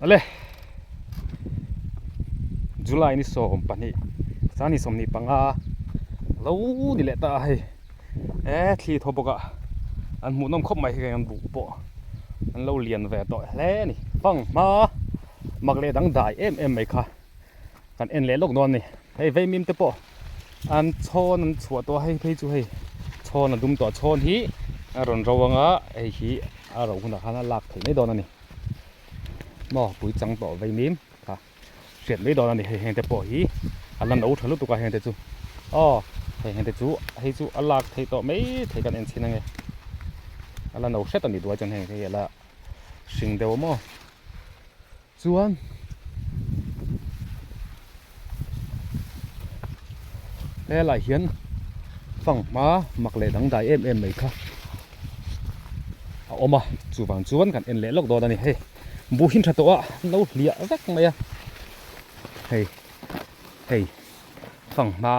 Ale July ni 12 chani 25 lo ni leh ta a hei e thli thaw bawk a an hmuh nawm khawp mai hei an buh pawh an lo lian ve tawh hle a ni fanghma mak leh dangdai em em mai kha. Kan en leh lawk dawn a ni. Hei veimim te pawh an chhawn an chhuah tawh a, hei phei chu hei chhawn a dum tawh a, chhawn hi a rawn ro anga hei hi a ro hunah khan a lak theih mai dawn a ni. Maw pui chang tawh veimim kha hriat mai dawn a ni hei heng te pawh hi a la no tha lutuk a heng te chu aw hei heng te chu hei chu a lak theih tawh mai thei kan en chhin ange a la no hret a ni duai chuan heng te hi a la hring deuh a maw. Chuan helaiah hian fanghma mak leh dangdai em em mai kha a awm a, chuvang chuan kan en leh lawk dawn a ni. Hei buh hi tha tawh a an lo hliah vek mai a, hei hei fanghma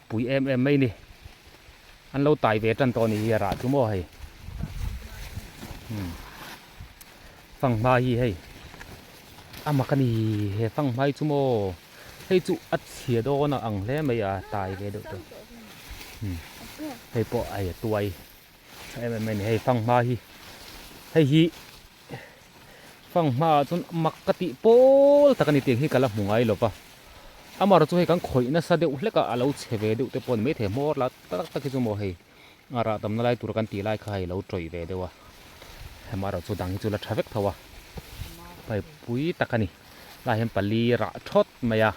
pui em em mai a ni, an lo tai ve tan tawh a ni hi a rah chu maw hei umm fanghma hi hei a mak a ni he fanghma hi chu maw hei chu a chhia dawn a ang hle mai a tai ve deuh tawh umm hei pawh hei a tuai tha em em mai a ni hei fanghma hi hei hi fanghma ah chuan mak ka tih pawl tak a ni tih hi ka la hmu ngai lo va amaherawhchu chu hei kan khawih nasa deuh hlek a a lo chhe ve deuh te pawh a ni maithei hmawr la tak tak hi chu maw hei a rah tamna lai tur kan tih lai kha hei lo tawih ve deuh a amaherawhchu chu dang hi chu la tha vek tho a paipui tak a ni lai hian pali rah thawt mai a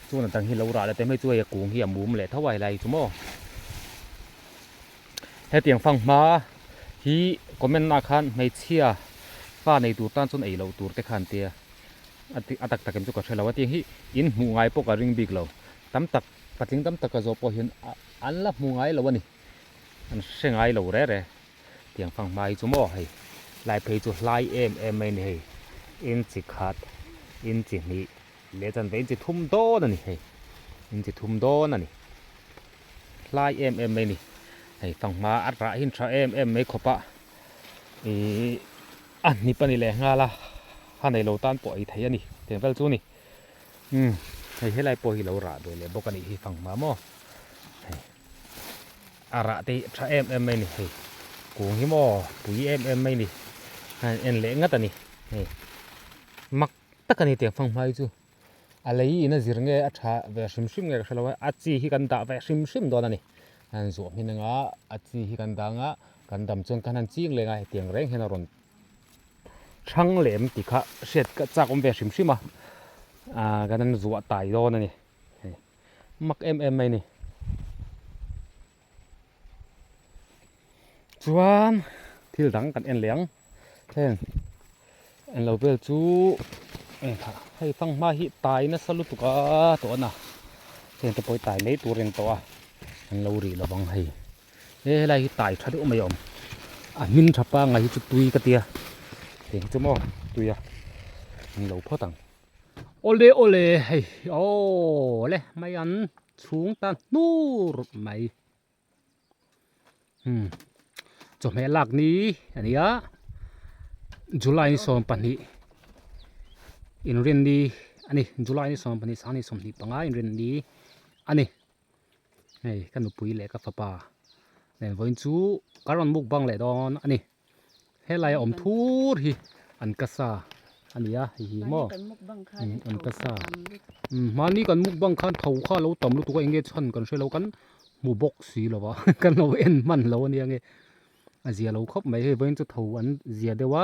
chuan a dang hi lo rah leh te mai chu hei a kung hi a mum leh tho a helai hi chu maw. Hetiang fanghma hi comment ah khan hmeichhia fa nei tur tan chuan ei loh tur te kha an tia a tak tak em chu ka hre lo a tiang hi in hmuh ngai pawh ka ring bik lo tam tak patling tam tak ka zawh pawh hian an la hmu ngai lo a ni an hre ngai lo re re tiang fanghma hi chu maw hei lai phei chu hlai em em mai a ni hei inchi khat inchi hnih leh chanve inchi thum dawn a ni hei inchi thum dawn a ni. Hlai em em mai ni. Hei fanghma a rah hi tha em em mai khawp a. Ihh a hnip a ni leh nghal a. A nei lo tan pawh ei thei a ni. Tiang vel chu a ni. Umm hei helai pawh hi lo rah ve leh bawk a nih hi fanghma maw. Hei a rah te hi tha em em mai a ni. Hei kung hi maw pui em em mai a ni. A en leh ngat a ni. Hei mak tak a ni tiang fanghma hi chu. A lei in a zir nge a tha ve hrim hrim nge ka hre lo a, a chi hi kan dah ve hrim hrim dawn a ni. A han zuah hmin anga a chi hi kan dah anga kan dam chuan kan han ching leng a hetiang reng hian a rawn thang lem tih kha hriat ka chak awm ve hrim hrim a, ah kan han zuah tai dawn a ni. Mak em em mai a ni. Chuan thil dang kan en leh ang heng en lo vel chu hei fanghma hi tai nasa lutuk a tawh a na heng te pawh hi tai mai tur a ni tawh a an lo rih lo vang hei he helai hi tai tha deuh mai a awm a hmin tha pangngai hi chu tui ka tia heng chu maw tui a an lo phawt ang awle awle hei aw le mai an chhung ta hnur mai. Umm chawhmeh lak ni a ni a July ni 12 inrinni a ni July ni 12 sang ni 25 inrinni a ni hei ka nupui leh ka fapa nen vawiin chu ka rawn mukbang leh dawn a ni. Helai a awm thur hi an ka sa a ni a hei hi maw an ka sa mahni kan mukbang khan tho kha a lo tam lutuk a eng nge chhan kan hre lo kan hmu bawk si lo va kan lo en hman lo a nia nge a zia lo khawp mai hei vawiin chu tho an zia deuh a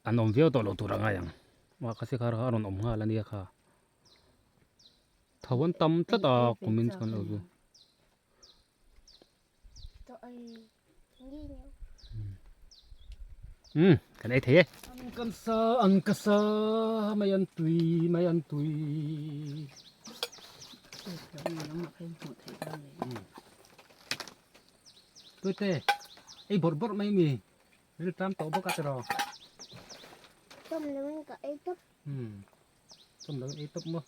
an awm viau tawh lo tur a ngai ang mahse kha a rawn awm nghal a nia kha tho an tam tlat a kumin chuan lo chu. Umm kan ei thei e. An kan sa an ka sa mai an tui mai an tui. Tuite ei bawrh bawrh mai mi ril tam tawh bawk a tiraw. Chawm lo in ka ei tawp. Umm chawm lo in ei tawp maw.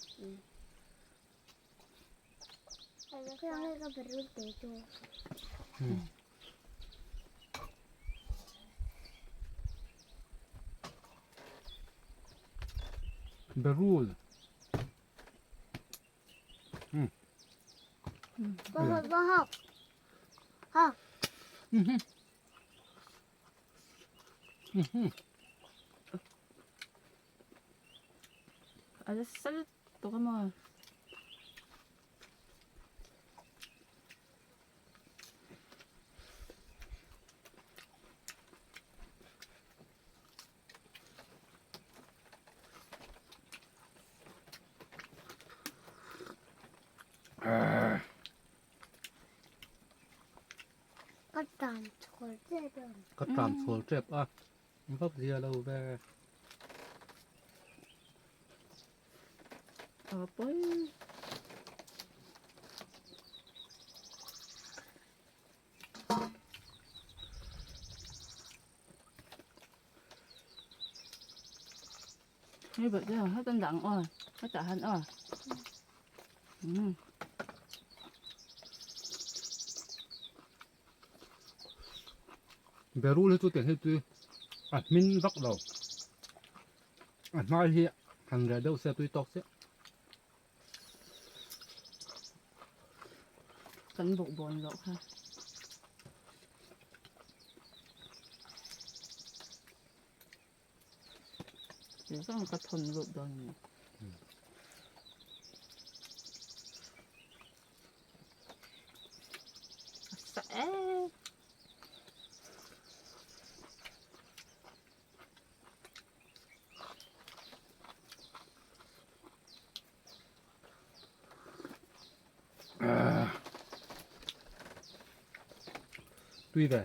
Berul. A sal tawk a maw? Ka tan chhawl tep a. Ka tan chhawl tep a. Vak zia lo ve. A pawi. Hei bawih te hatan dang aw hetah han aw umm. Berul hi chu tiang hi chu a hmin vak lo a hnai hi han reh deuh se tui tawk chiah. Kan bawk bawn loh kha. Zawng ka thawn lut dawn a ni. A sa em. Tui ve.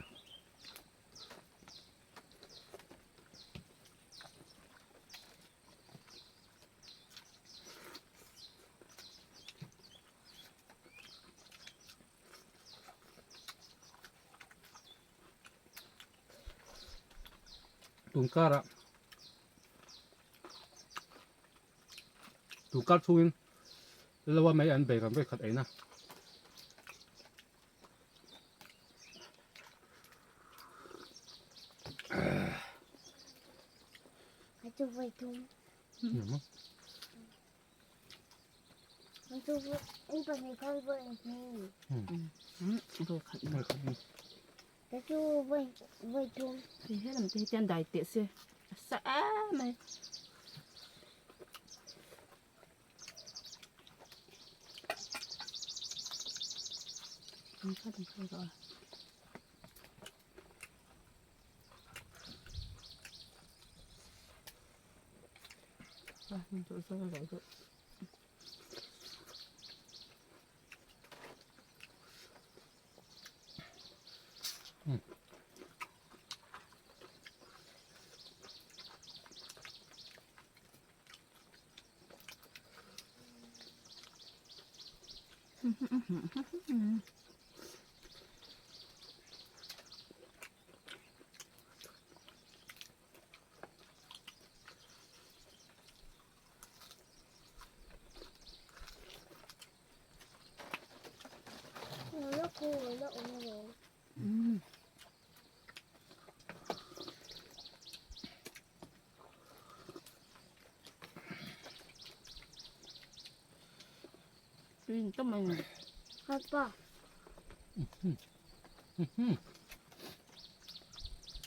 Tun karah tun kar chhungin lo a mai an bei ram vekhat eina. Dai teh se a sa em mai.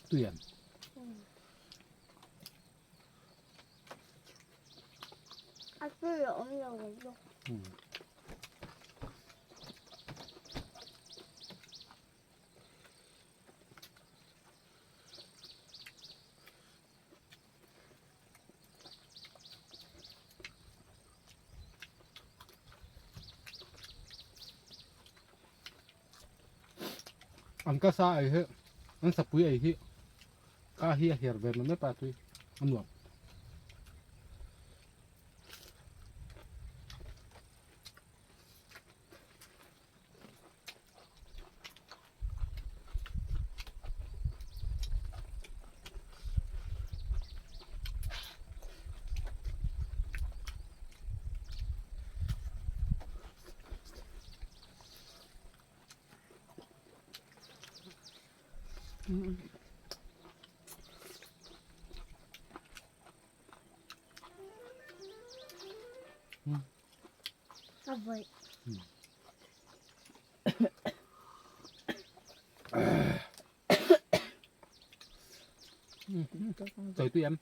Tuian. A tui a awm lo bawk. An ka sa ei hi an sapui ei hi ka hi a her ve mai mai pa tui a nuam. A vawi. Trời tui em.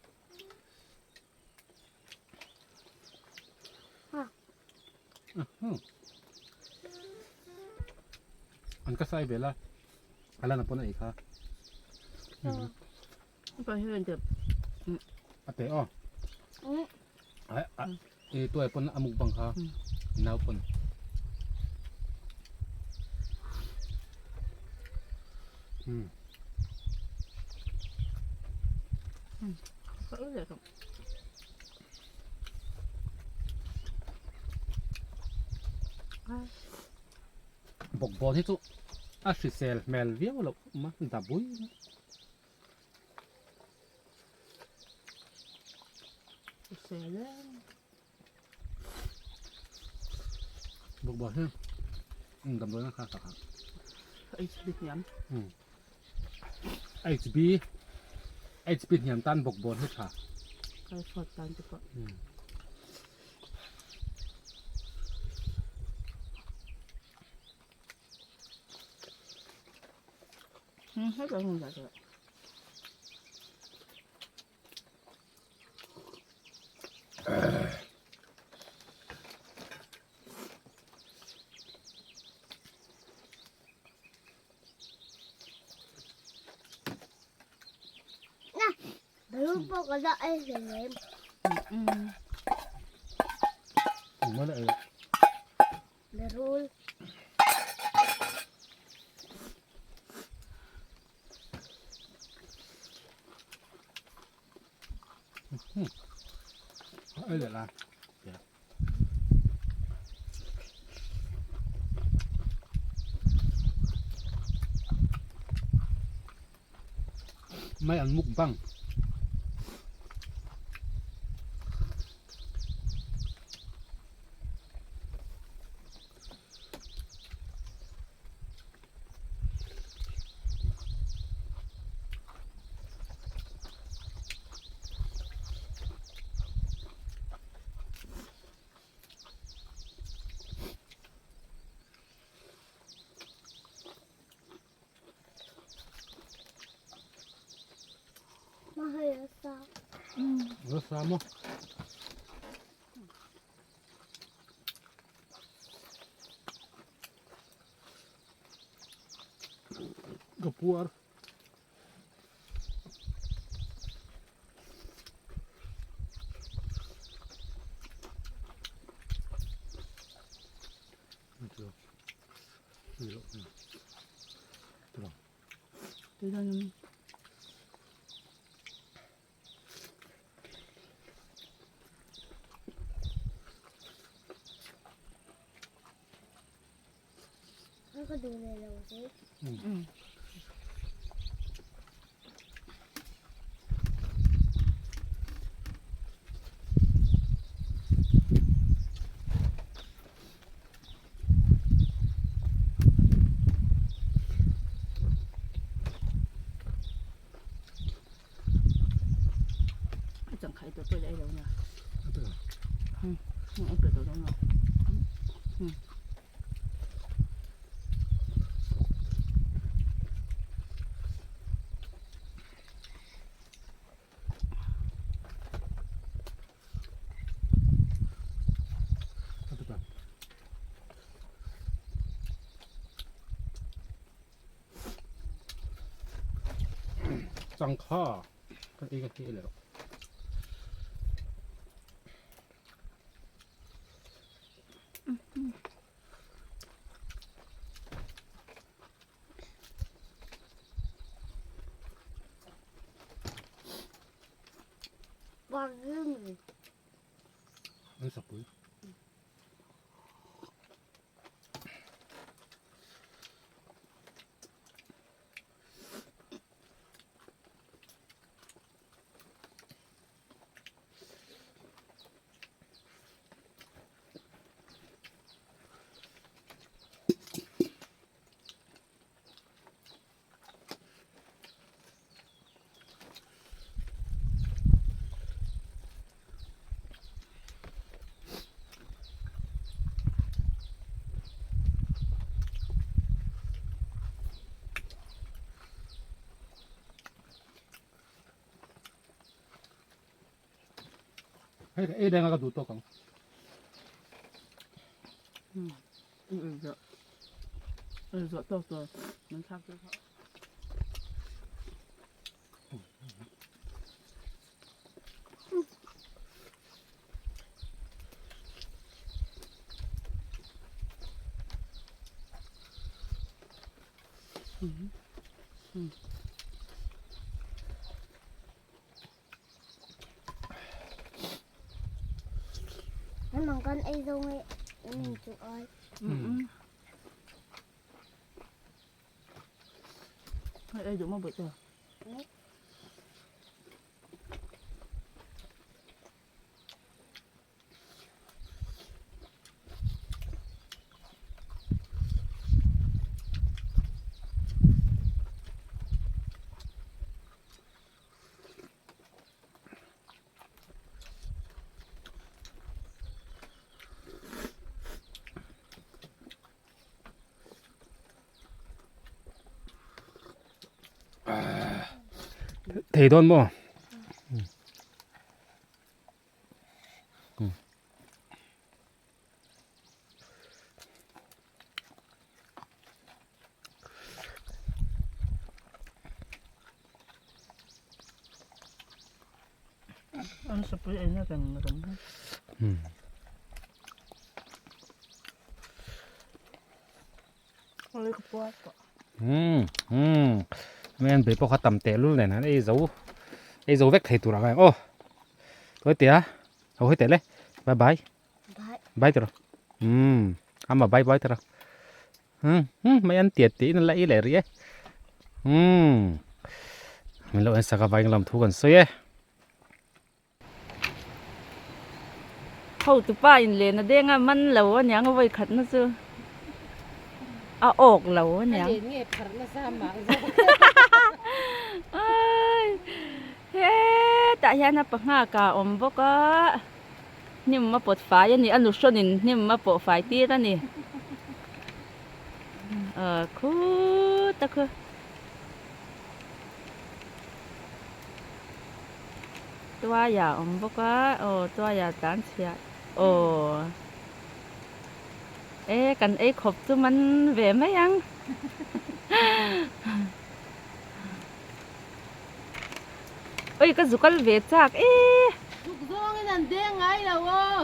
An ka sai vel a, a lan a pawn a ei kha. A te aw. E tuai pawn a mukbang kha nau pawn. Bawkbawn hi chu a hrisel hmel viau loh khawp mai a, da bui mai. Bawkbawn hi damdawi na kha tak a. HB HB hniam tan bawkbawn hi tha. Berul pawh ka la ei hle mai. Berul. Mai an mukbang. Sa maw? Ka puar. Ka duh leh lo che. Changkha ka ei ka ti leh Hei ei denga ka duh tawk ang. Namang kan ei zo nge min chu ai. Ei duh maw bawihte? Thei dawn maw? An sapui ei na reng reng hi. Men bei pawh kha tam teh lul nen an ei zo ei zo vek thei tur ang aw tawi tia ho hei teh le bye bye bye tawh umm ama bye bye tawh umm umm mai an tiat tih in an la ei leh rih e umm min lo en sak a vai lam thu kan sawi e. Hotupa in len a deng a man lo aniang a vawi khat na chu a awk lo aniang. A len nge pharh nasa mah zawk. Aii hetah hian a panghak a awm bawk a hnim a pawt fai a ni a nuhrawn in hnim a pawh fai tir a ni ah khut a khu. Tuaia a awm bawk a aw tuaia tlan chhiah aw e kan ei khawp chu man ve mai ang oi ka zu kal ve chak e. Zuk zawngin an deng ngai lo aw.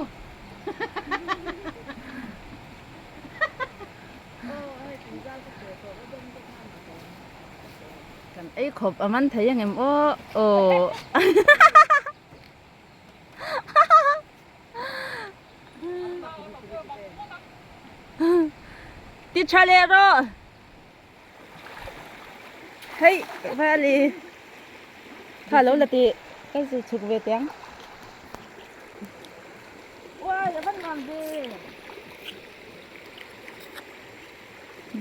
Kan ei khawp a man thei angem aw aw. Ti tha leh rawh. Hei vali. Kha lo la ti. Ka zu chhuk ve teh ang. Uai a van nuam ve.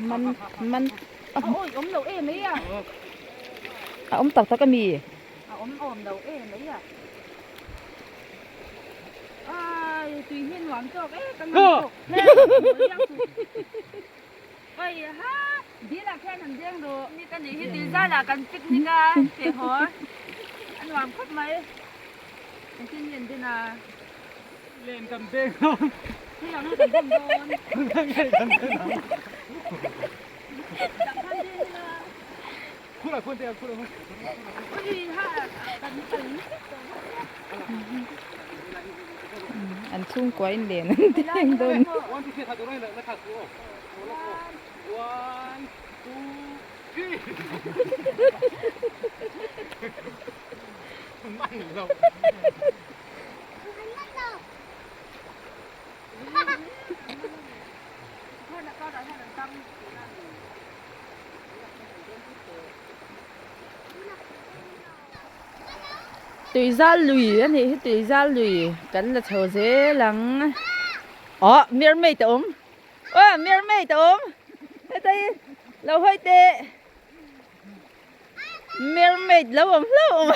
Man man. A awi awm lo em mai a. A awm tak tak a mi. A awm awm lo em mai a. Ai tui hi nuam tawk e ka ngam tawk. Oi ha dil ah khian an deng rawh. Picnic a nih hi tui zal ah kan picnic a feh haw a nuam khawp mai. Engtin nge an den a? Len kan deng dawn. Hei ang a kan den dawn. Ngei kan den ang. Dang khan deng ila. Khur ah khuan te ah khur ah khuan. Ui ha kan kal nasa tawh bawk sia. An chhungkua in len an deng dawn. One two three kha tur a la thak su aw. One two three. Man lo. Tuizal lui a nih hi tuizal lui kan la chho zel ang aw mermaid a awm aw mermaid a awm hetai lo hawi teh mermaid lo awm hlauh awm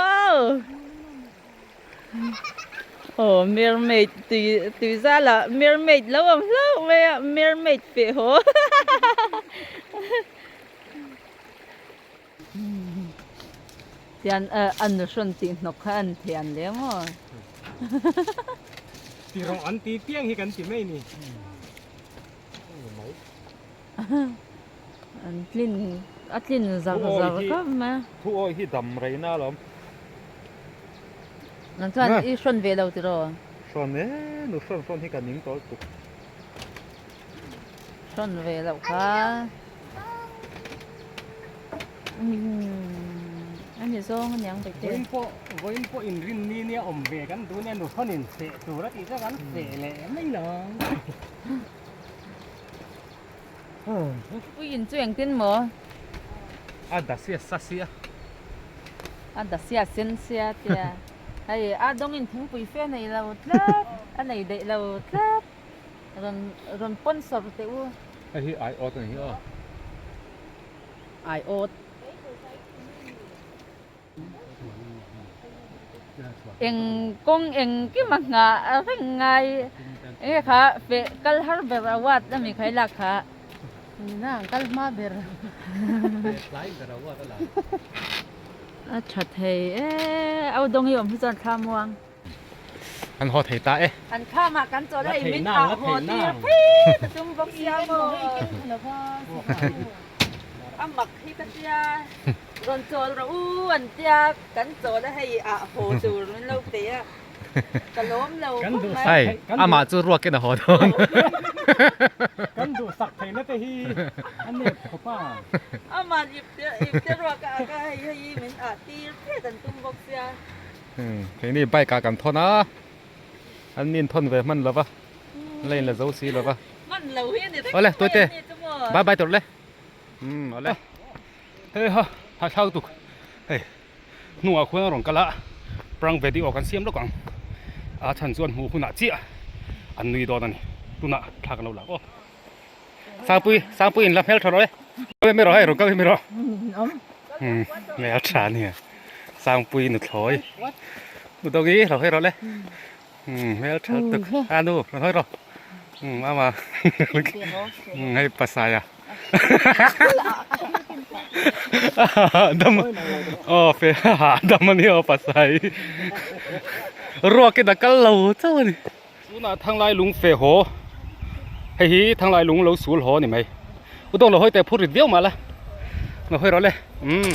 aw aw mermaid tui tui zalah mermaid lo awm hlauh mai a mermaid feh haw tian an nu hrawn tih hnawk kha an thian le maw ti rawh an ti piang hi kan ti mai ni. An tlin a tlin zar zar khawp mai a. Thu awi hi dam rei na alawm. Nang chuan i hrawn ve lo tiraw? Hrawn e, nu hrawn hrawn hi ka ning tawh lutuk. Hrawn ve loh kha. A ni zawng a niang bai te. Vawiin pawh vawiin pawh inrin ni nia awm ve kan duh nia nu hrawnin feh tur a tih chuan kan feh leh mai lo. Ui in chu engtin maw? A da sia sa sia. A da sia sen sia tia. Hei a dawngin thingpui fe nei lo tlat a nei daih lo tlat. Rawn rawn sponsor teh u. Hei hi ai awt a ni hi aw. Ai awt. Eng kawng engkim a nghah a reng ngai enge kha feh kal har ber award a mi khai lak kha. Nina ang kal hma ber. Tlai ber award a la. A tha thei e au dawng hi awm hi chuan thla muang. An haw thei ta e. An khamah kan chawl hei min ah haw tir phei ta tum bawk sia maw. A mak hi ka tia rawn chawl rawh u an tia kan chawl a hei ah haw tur min lo pe a ka lawm lo khawp mai. Hei amah chu ruakin a haw dawn. Kan duhsak theihna te hi a nep khawp a. Aman ipte ipte ruak a ak a hei hei min ah tir phet an tum bawk sia. Keini bike ah kan thawn a, an nin thawn ve hman lova, la in la zo si lova. Hman lo hi a ni reng Awle tuite mai a ni chu maw. Bye bye tur le. Awle. Hei ha ha thlau tuk hei hnungah khuan a rawn kal a prang video kan siam lawk ang a chhan chuan hmuh hunah chiah an nui dawn a ni tunah thla kan lo lak aw. Sangpui Sangpui in la hmel tha rawh e. Kal mi rawh hei rawn kal mi rawh. Hmel tha ania Sangpui nuthlawi nu dawng i lo hawi rawh le hmel tha lutuk a nu rawn hawi rawh ama hei pasaia dam aw fe hahdam ania aw pasai ruakin a kal lo chauh a ni. Tunah Thanglai lung fe haw hei hi Thanglai lung lo sul haw a ni mai u dawng lo hawi teh phur rit viau mah la lo hawi rawh le umm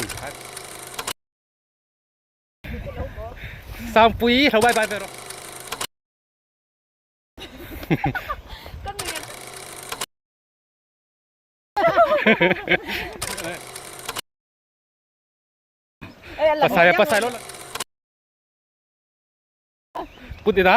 Sangpui hlo bye bye ve rawh. Pasai pasai lo Put ina.